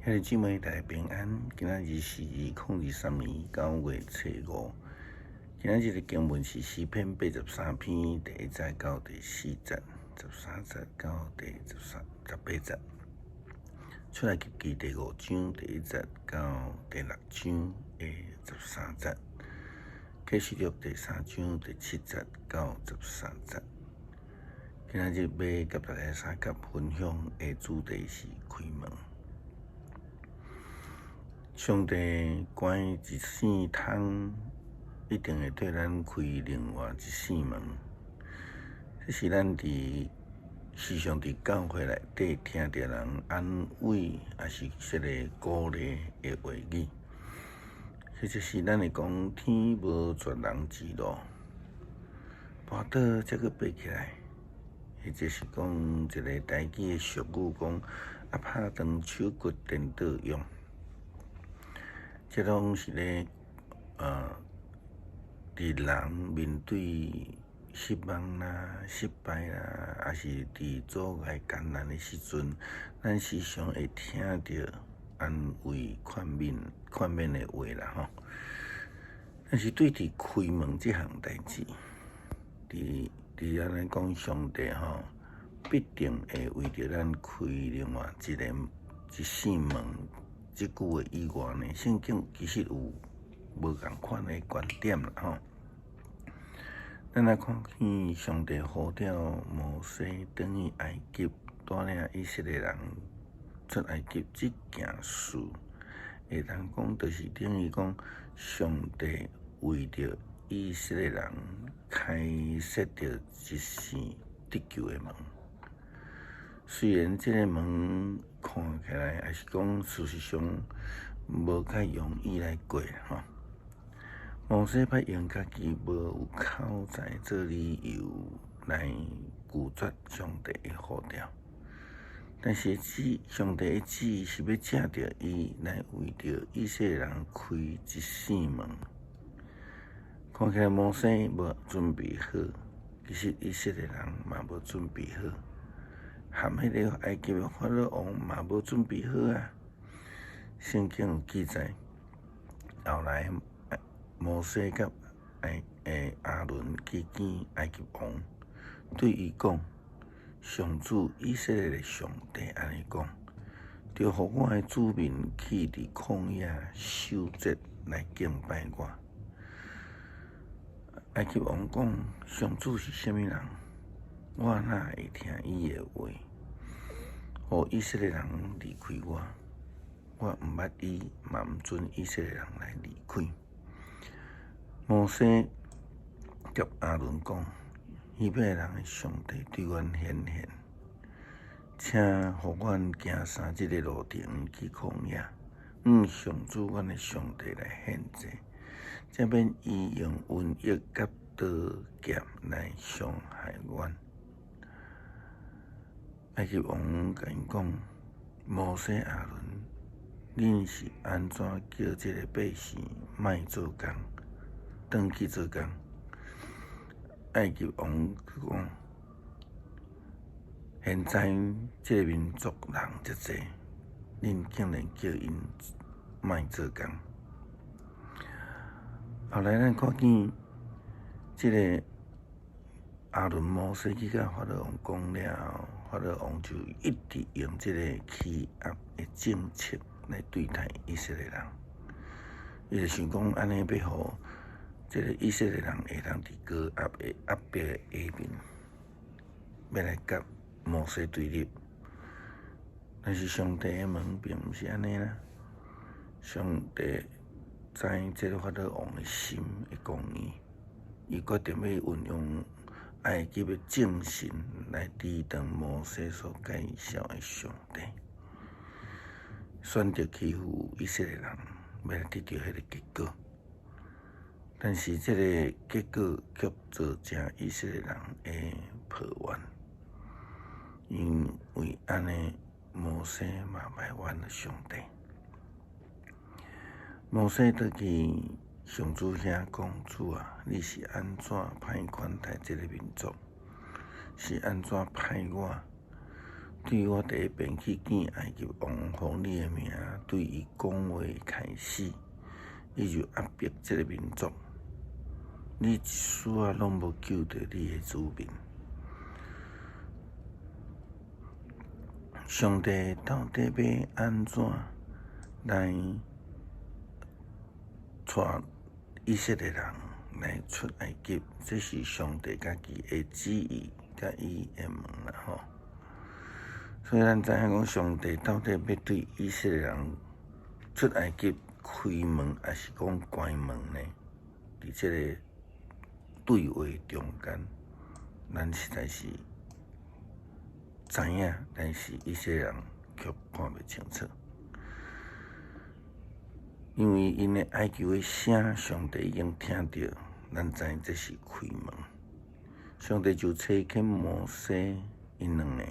兄弟姊妹大家平安，今仔日是2023年9月初5。今仔日的經文是詩篇83篇第一節到第四節，13節到第18節。出埃及記第五章第一節到第六章的13節。啟示錄第三章第七節到13節。今仔日欲佮大家相佮分享的主題是開門。上帝關一世窗，一定會對咱開另外一扇門。這是咱佇時常佇教會內底聽著人安慰，抑是說個鼓勵的話語。或者是咱會講天無絕人之路，跋倒才閣爬起來。或者是講一个台語的俗語講啊，拍斷手骨顛倒用。這攏是咧，佇人面對失望啦、失敗啦，抑是佇阻礙艱難的時陣，咱時常會聽著安慰、勸勉、勸勉的話啦吼。但是對佇開門這項代誌，佇佇按呢講，上帝吼必定會為著咱開另外一个一扇門。這句話以外呢，聖經其實有無仝款的觀點啦吼。咱來看見上帝呼召摩西轉去埃及，帶領以色列人出埃及這件事，會當講就是等於講上帝為著以色列人開設著一扇得救的門。雖然這个門看起來，抑是講事實上無較容易來過吼。摩西捌用家己無有口才做理由來拒絕上帝的呼召，但是旨上帝的旨意是欲藉著伊來為著以色列人開一扇門。看起來摩西無準備好，其實以色列人嘛無準備好。含彼个埃及的法老王嘛無準備好啊！聖經有記載，後來摩西佮埃欸亞倫去見埃及王，對伊講：上主以色列的上帝按呢講，著予我的子民去佇曠野守節來敬拜我。埃及王講：上主是啥物人？我哪會聽伊的話？予以色列人離開我，我毋捌伊，嘛毋准以色列人來離開。摩西佮亞倫講：希伯來人的上帝對阮顯現，請予阮行三日的路程去曠野，向上主阮的上帝來獻祭，才免伊用瘟疫佮刀劍來傷害阮。埃及王共𪜶講：摩西、亞倫，恁是按怎叫這个百姓莫做工，轉去做工？埃及王講：現在這个民族人遮濟，恁竟然叫𪜶莫做工。後來咱看見這个亞倫、摩西去共法老王講了後，法老王就一直用這个欺壓的政策來對待以色列人。伊就想講，按呢欲予這个以色列人會當佇高壓的壓迫的下面，欲來佮摩西對立。但是上帝的門並毋是按呢啦。上帝知這个法老王的心的剛硬，伊決定欲運用埃及的眾神來抵擋摩西所介紹的上帝，選擇欺負以色列人，欲來得著彼个結果。但是這个結果卻造成以色列人的抱怨，因為按呢，摩西嘛埋怨了上帝。摩西倒去上主遐講：主啊，你是按怎派款待這个民族？是按怎派我？對我第一遍去見埃及王，奉你的名對伊講話開始，伊就壓迫這个民族。你一絲仔攏無救著你的子民。上帝到底欲按怎來帶以色列人來出埃及？這是上帝家己的旨意，佮伊的問啦吼。所以咱知影講，上帝到底欲對以色列人出埃及開門，抑是講關門呢？佇這个對話中間，咱實在是知影，但是以色列人卻看袂清楚，因為𪜶的哀求的聲，上帝已經聽著，咱知這是開門。上帝就差遣摩西𪜶兩个，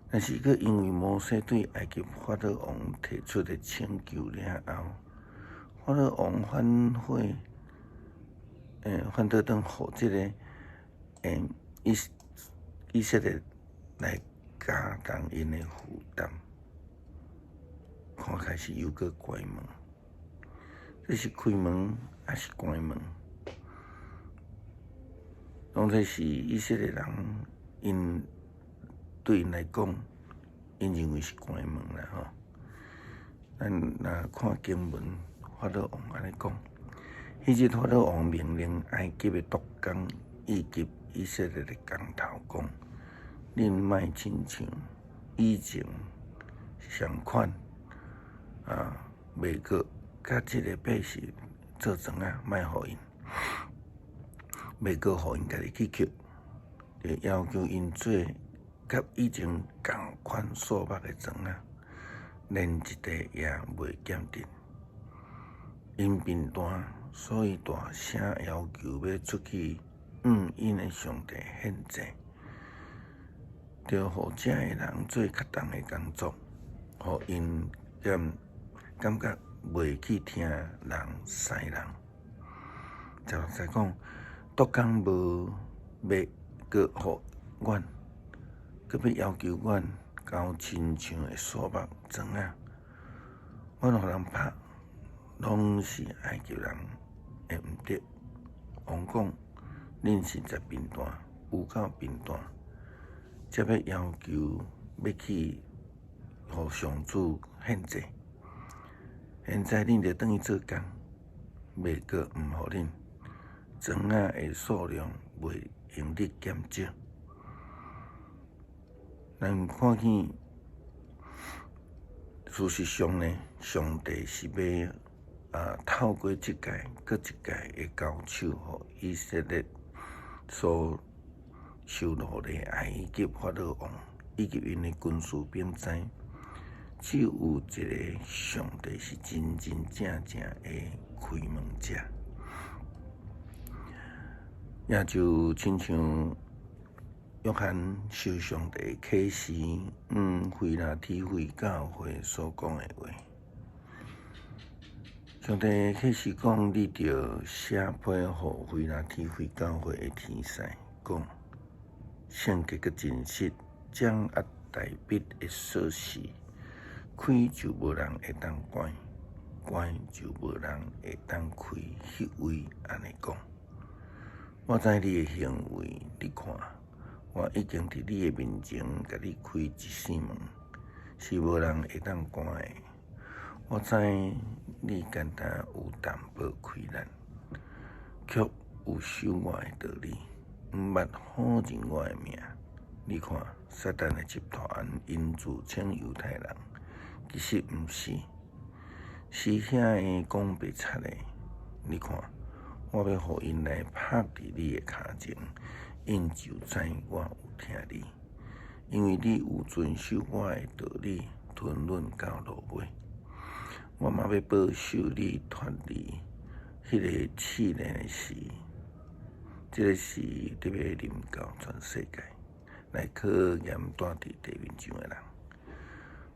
但是閣因為摩西對埃及法老王提出的請求了後，法老王反悔，反倒轉予這个以色列來加重𪜶的負擔，看起來是又閣關門。這是開門抑是關門？當作是以色列人，𪜶對𪜶來講，𪜶認為是關門啦吼。咱若看經文，法老王按呢講：彼日法老王命令埃及的督工以及以色列的工頭講：恁莫親像以前仝款啊，袂閣佮這个百姓做庄仔，莫予𪜶，袂閣予𪜶家己去抾，就要求𪜶做佮以前仝款數目的庄仔，連一塊也袂減得。𪜶貧惰，所以大聲要求欲出去向𪜶的上帝獻祭，著予遮的人做較重的工作，予𪜶感覺袂去聽人使人。16節講，督工無欲閣予阮，閣欲要求阮交親像的數目庄仔，阮予人拍，攏是埃及人的毋對。王講，恁實在貧惰，有夠貧惰，才欲要求欲去予上主獻祭。現在恁著轉去做工，袂閣毋予恁庄仔的數量袂用得減少。咱看見事實上呢，上帝是欲透過這屆閣一屆的交手，予以色列所受奴隸埃及法老王以及𪜶的軍事兵知，只有一个上帝是真真正正的開門者。也就親像約翰受上帝啟示，向非拉鐵非教會所講的話。上帝啟示講，你著寫批予非拉鐵非教會的天使講，聖潔佮真實，掌握大衛的鎖匙，開就無人會當關，關就無人會當開。彼位按呢講，我知你的行為，你看，我已經佇你的面前共你開一扇門，是無人會當關的。我知你敢若有淡薄氣力，卻有守我的道理，毋捌否認我的名。你看，撒旦的集團𪜶自稱猶太人，其實毋是，是遐个講白賊的。你看，我欲予𪜶來拍佇你的跤前，𪜶就知我有疼你，因為你有遵守我的道理，吞忍到落尾。我嘛欲保守你脫離彼个試煉的時，這个時特欲臨到全世界，來考驗住佇地面上的人。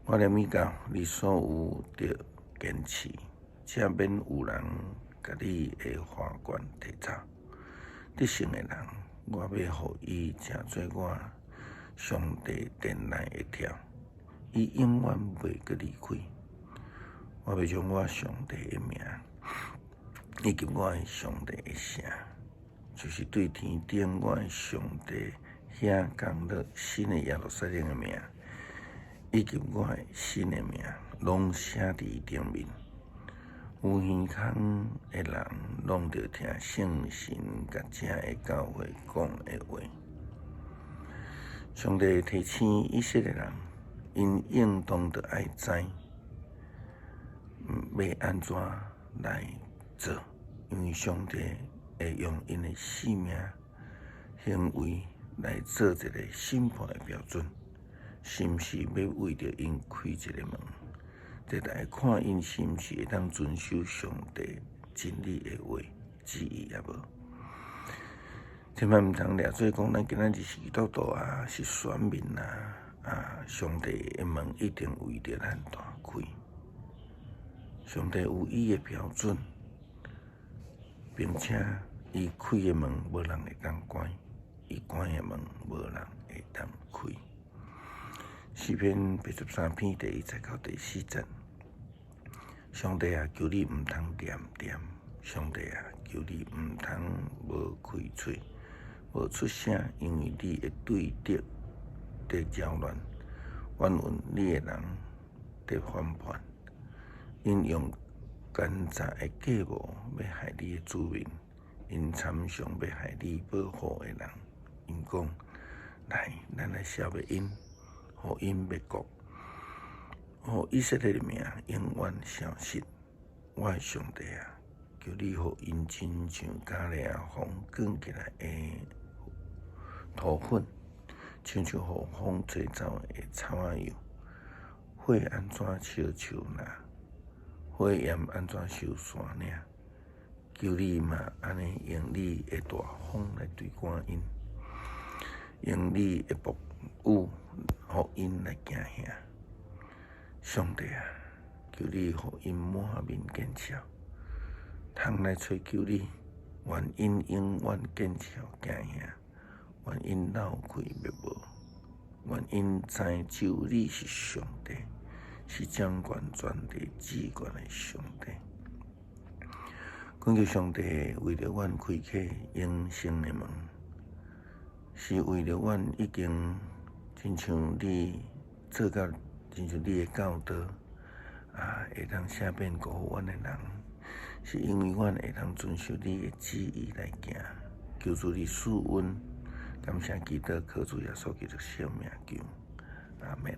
我念意到你所有著堅持，才免有人共你的華冠提走。得勝的人，我欲予伊食做我上帝殿內會跳，伊永遠袂閣離開。我欲將我上帝的名，以及我的上帝的城，就是對天頂我的上帝遐降落新的耶路撒冷的名，以及我的新的名，攏寫佇伊頂面。有耳孔的人，攏著聽聖神共遮的教會講的話。上帝提醒以色列人，𪜶應當著愛知，欲按怎來做，因為上帝會用𪜶的性命行為來做一個審判的標準，是毋是欲為著𪜶開一個門？這來看𪜶是毋是會當遵守上帝真理的話旨意抑無？千萬毋通掠做講，咱今仔日是基督徒啊，是選民啊，啊，上帝的門一定為著咱大開。上帝有伊的標準，並且伊開的門無人會當關，伊關的門無人會當開。詩篇83篇第1節到第4節。上帝啊，求你毋通恬恬！上帝啊，求你毋通無開喙、無出聲，因為你的對敵佇擾亂，冤枉你的人佇反叛，𪜶用奸詐的計謀欲害你的子民，𪜶參詳欲害你保護的人。𪜶講：來，咱來消滅𪜶，予𪜶滅國。予以色列的名永遠消失。我的上帝啊，求你予𪜶親像迦勒風捲起來的塗粉，親像予風吹走的草仔幼。火按怎燒樹林，火焰按怎燒山嶺？求你嘛按呢用你的大風來追趕𪜶，用你的暴雨予𪜶來驚嚇。上帝啊，求你予𪜶滿面見笑，通來揣求你，願𪜶永遠見笑驚嚇，願𪜶鬧氣滅無，願𪜶知只有你是上帝，是掌權全地至懸的上帝。懇求上帝為著阮開啟永生的門，是為著阮已經親像你做甲。親像你的教導啊，會當赦免辜負阮的人，是因為阮會當遵守你的旨意來行。求主你賜恩，感謝基督，靠主耶穌基督聖名求，阿門。